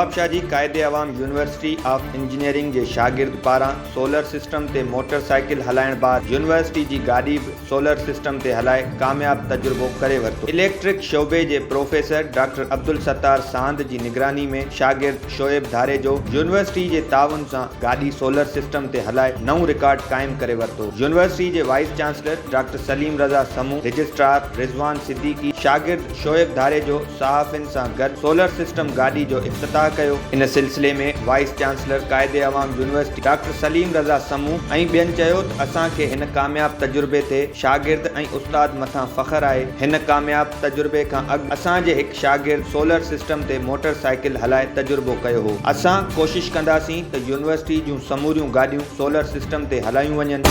نوابشاهه جي قائد عوام university of engineering جي شاگرد پاران سولر سسٽم تي موٽر سائيڪل هلائڻ بعد يونيورسٽي جي گاڏي به سولر سسٽم تي هلائي ڪامياب تجربو ڪري ورتو. اليڪٽرڪ شعبي جي پروفيسر ڊاڪٽر عبدالستار ساند جي نگراني ۾ شاگرد شعيب ڌاريجو يونيورسٽي جي تعاون سان گاڏي سولر سسٽم تي هلائي نئون رڪارڊ قائم ڪري ورتو. يونيورسٽي جي vice chancellor doctor Saleem Raza Samoon, registrar Rizwan Siddiqui, شاگرد شعيب ڌاريجو صحافين سان گڏ سولر سسٽم گاڏي جو افتتاح ڪيو. ان سلسلي ۾ vice chancellor Quaid Awam university doctor Saleem Raza Samoon ۽ ٻين چيو ته اسان کي هن ڪامياب تجربي تي شاگرد ۽ استاد مٿان فخر آهي، هن ڪامياب تجربي کان اڳ اسان جي هڪ شاگرد سولر سسٽم تي موٽر سائيڪل هلائي تجربو ڪيو هو، اسان ڪوشش ڪنداسين ته يونيورسٽي جون سموريون گاڏيون سولر سسٽم تي هلايون وڃن.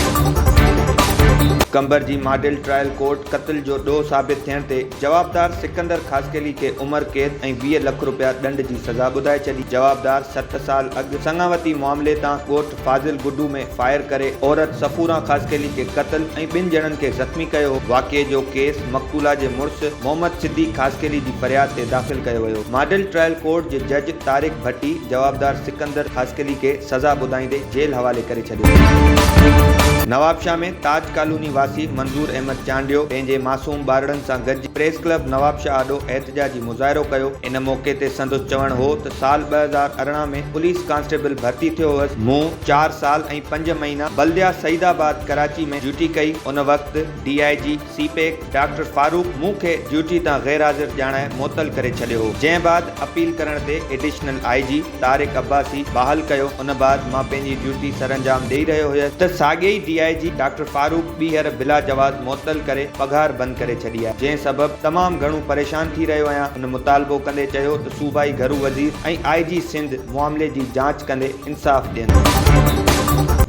قمبر جي ماڊل ٽرائل ڪورٽ قتل جو ڏوهه ثابت ٿيڻ تي جوابدار سڪندر خاصخيلي کي عمر قيد ۽ 20 لک رپيا ڏنڊ جي سزا ٻڌائي ڇڏي. جوابدار ست سال اڳ سڱاوتي معاملي تان ڳوٺ فاضل گڊو ۾ فائر ڪري عورت صفوران خاصخيلي کي قتل ۽ ٻن ڄڻن کي زخمي ڪيو هو. واقعي جو ڪيس مقتولا جي مڙس محمد صديق خاصخيلي جي فرياد تي داخل ڪيو ويو. ماڊل ٽرائل ڪورٽ جي جج طارق ڀٽي جوابدار سڪندر خاصخيلي کي سزا ٻڌائيندي جيل حوالي ڪري ڇڏيو. نوابشاهه ۾ تاج ڪالوني واسي منظور احمد چانڊيو پنهنجي معصوم ٻارڙن سان گڏجي پريس ڪلب نوابشاهه آڏو احتجاجي مظاهرو ڪيو. ان موقعي تي سندس چوڻ هو ته سال 2018 ۾ پوليس ڪانسٽيبل ڀرتي ٿيو هئس، مون چار سال ۽ پنج مهينا بلديا سعيد آباد ڪراچي ۾ ڊيوٽي ڪئي، ان وقت D I G CPEC doctor Farooq مون کي ڊيوٽي تان غير حاضر ڄاڻائي معطل ڪري ڇڏيو هو، جنهن بعد اپيل ڪرڻ تي additional I G Tariq Abbasi بحال ڪيو، ان بعد مان پنهنجي ڊيوٽي سرانجام ڏئي رهيو هيس ته ساڳئي ئي ڊي I جي ڊاڪٽر فاروق ٻيهر بلا جواز معطل ڪري پگهار بند ڪري ڇڏي آهي، جنهن سبب تمام گهڻو پريشان ٿي رهيو آهيان، هن مطالبو ڪندي چيو ته صوبائي گهرو وزير ۽ آء جي سنڌ معاملي جي جاچ ڪندي انصاف ڏين.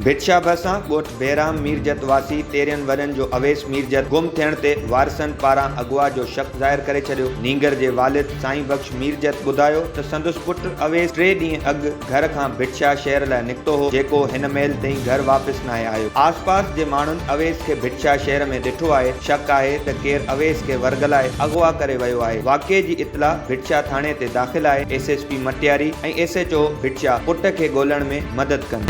ڀٽشاهه ڀرسان ڳوٺ بهرام ميرجت واسي تيرهن ورهين جو اويس ميرجت گم ٿيڻ تي وارثن پاران اغوا جو شڪ ظاهر ڪري ڇڏيو. نينگر جي والد سائين بخش ميرجت ٻڌايو ته سندس پٽ اويس ٽي ڏينهن اڳ گهر کان ڀٽشاهه شهر لاء نڪتو هو جيڪو هن مهل تائين گهر واپس ناهي آيو. آس پاس جي ماڻهن اويس کي ڀٽشاهه شهر ۾ ڏٺو آهي، شڪ آهي ته ڪير اويس کي ورغلائي اغوا ڪري ويو آهي. واقعي جي اطلاع ڀٽشاهه ٿاڻي تي داخل آهي، S S P Matiari ۽ S H O Bhitshah پٽ کي ڳولڻ ۾ مدد ڪن.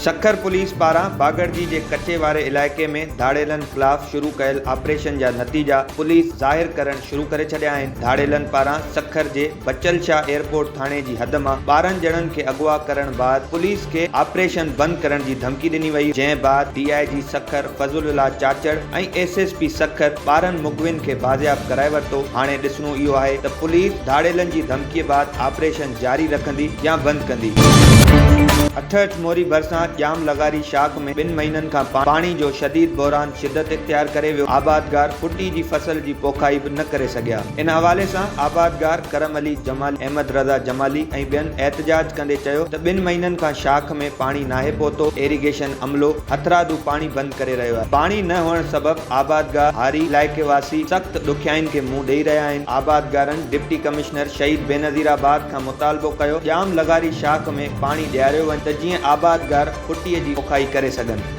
سکر پوليس پاران باگڙجي جي ڪچي واري علائقي ۾ ڌاڙيلن خلاف شروع ڪيل آپريشن جا نتيجا پوليس ظاهر ڪرڻ شروع ڪري ڇڏيا آهن. ڌاڙيلن پاران سکر جي بچل شاهه ايئرپورٽ ٿاڻي جي حد مان 12 ڄڻن کي اغوا ڪرڻ بعد پوليس کي آپريشن بند ڪرڻ جي ڌمڪي ڏني وئي، جنهن بعد D I G Sukkur Fazal Ullah Chachar ۽ S S P Sukkur 12 مغوين کي بازياب ڪرائي ورتو. هاڻي ڏسڻو اهو آهي ته پوليس ڌاڙيلن جي ڌمڪي بعد آپريشن جاري رکندي يا بند ڪندي. اٺهٺ موري ڀرسان ڄام لغاري شاخ ۾ ٻن مهينن کان پاڻي جو شديد بحران شدت اختيار ڪري ويو، آبادگار ڦٽي جي فصل جي پوکائي به نه ڪري سگهيا. ان حوالي سان آبادگار ڪرم علي جمالي، احمد رضا جمالي ۽ ٻين احتجاج ڪندي چيو ته ٻن مهينن کان شاخ ۾ پاڻي ناهي پهتو، ايريگيشن عملو هٿرادو پاڻي بند ڪري رهيو آهي، پاڻي نه هئڻ سبب آبادگار، هاري، علائقي واسي سخت ڏکيائين کي منهن ڏئي رهيا آهن، آبادگارن ڊپٽي ڪمشنر شهيد بينظيرآباد کان مطالبو ڪيو ڄام لغاري شاخ ۾ پاڻي ڏياريو وڃي ته جيئن آبادگار ڦٽي جي پوکائي ڪري سگهن.